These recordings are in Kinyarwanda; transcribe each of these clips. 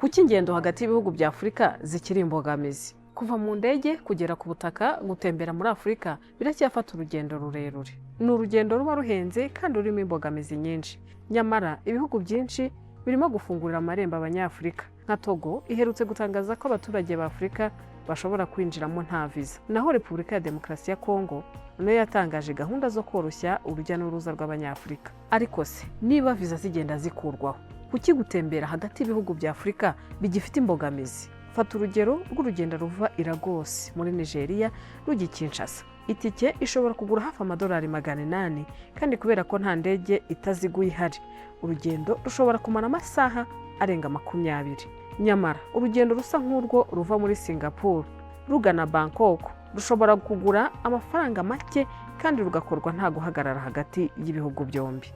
Kuki ingendo hagati y'ibihugu bya Afurika zikiri imbogamizi? Kuva mu ndege kugera ku butaka, gutembera muri Afurika biracyafata urugendo rurerure. Ni urugendo ruba ruhenze kandi rurimo imbogamizi nyinshi. Nyamara ibihugu byinshi birimo gufungurira amarembo Abanyafurika. Nka Togo iherutse gutangaza ko abaturage ba Afurika bashobora kwinjiramo nta viza. Naho Repubulika ya Demokarasi ya Kongo nayo yatangaje gahunda zo koroshya urujya n'uruza rw'Abanyafurika. Ariko se niba viza zigenda zikurwaho, kuki gutembera hagati y'ibihugu bya Afurika bigifite imbogamizi? Fata urugero rw'urugendo ruva i Lagos muri Nigeria rujya i Kinshasa. Itike ishobora kugura hafi amadolari 800, kandi kubera ko nta ndege itaziguye ihari, urugendo rushobora kumara amasaha arenga 20. Nyamara urugendo rusa nk'urwo ruva muri Singapore rugana Bangkok rushobora kugura amafaranga make kandi rugakorwa nta guhagarara hagati y'ibihugu byombi.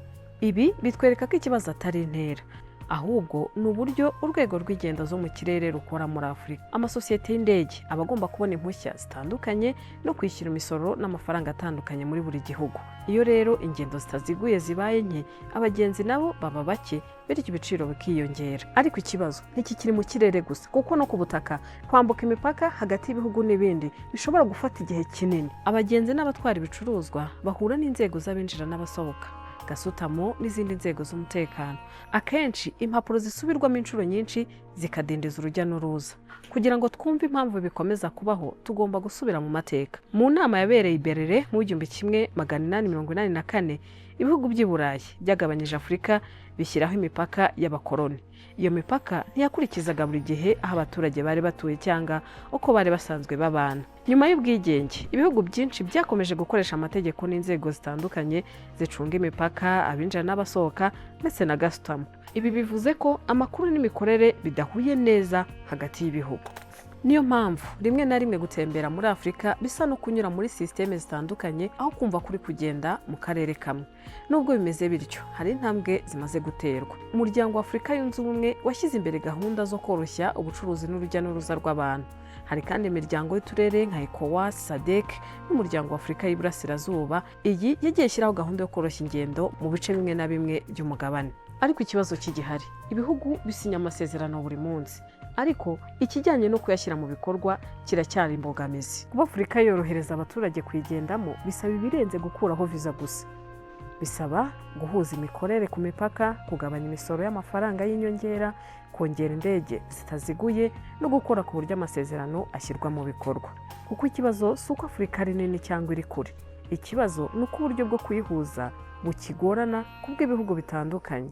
Ibi bitwereka ko ikibazo atari intera, ahubwo ni uburyo urwego rw'ingendo zo mu kirere rukora muri Afurika. Amasosiyete y'indege aba agomba kubona impushya zitandukanye no kwishyura imisoro n'amafaranga atandukanye muri buri gihugu. Iyo rero ingendo zitaziguye zibaye nke, abagenzi nabo baba bake, bityo ibiciro bikiyongera. Ariko ikibazo ntikikiri mu kirere gusa, kuko no ku butaka kwambuka imipaka hagati y'ibihugu n'ibindi bishobora gufata igihe kinini. Abagenzi n'abatwara ibicuruzwa bahura n'inzego z'abinjira n'abasohoka, gasutamo n'izindi nzego z'umutekano. Akenshi impapuro zisubirwamo inshuro nyinshi, zikadindiza urujya n'uruza. Kugira ngo twumve impamvu bikomeza kubaho, tugomba gusubira mu mateka. Mu nama yabereye i Berlin mu 1884, ibihugu by'i Burayi byagabanyije Afurika, bishyiraho imipaka y'abakoloni. Iyo mipaka ntiyakurikizaga buri gihe aho abaturage bari batuye cyangwa uko bari basanzwe babana. Nyuma y'ubwigenge, ibihugu byinshi byakomeje gukoresha amategeko n'inzego zitandukanye zicunga imipaka, abinjira n'abasohoka, ndetse na gasutamo. Ibi bivuze ko amakuru n'imikorere bidahuye neza hagati y'ibihugu. Niyo mpamvu rimwe na rimwe gutembera muri Afurika bisa no kunyura muri sisiteme zitandukanye aho kumva kuri kugenda mu karere kamwe. Nubwo bimeze bityo, hari intambwe zimaze guterwa. Umuryango wa Afurika Yunze Ubumwe washyize imbere gahunda zo koroshya ubucuruzi n'urujya n'uruza rw'abantu. Hari kandi imiryango y'uturere nka ECOWAS, SADC n'Umuryango wa Afurika y'Iburasirazuba. Iyi yagiye ishyiraho gahunda yo koroshya ingendo mu bice bimwe na bimwe by'umugabane. Ariko ikibazo kigihari: ibihugu bisinya amasezerano buri munsi, ariko ikijyanye no kuyashyira mu bikorwa kiracyari imbogamizi. Kuba Afurika yorohereza abaturage kuyigendamo bisaba ibirenze gukuraho viza gusa. Bisaba guhuza imikorere ku mipaka, kugabanya imisoro y'amafaranga y'inyongera, kongera indege zitaziguye no gukora ku buryo amasezerano ashyirwa mu bikorwa. Kuko ikibazo si uko Afurika ari nini cyangwa iri kure, ikibazo ni uko uburyo bwo kuyihuza bukigorana kubw'ibihugu bitandukanye.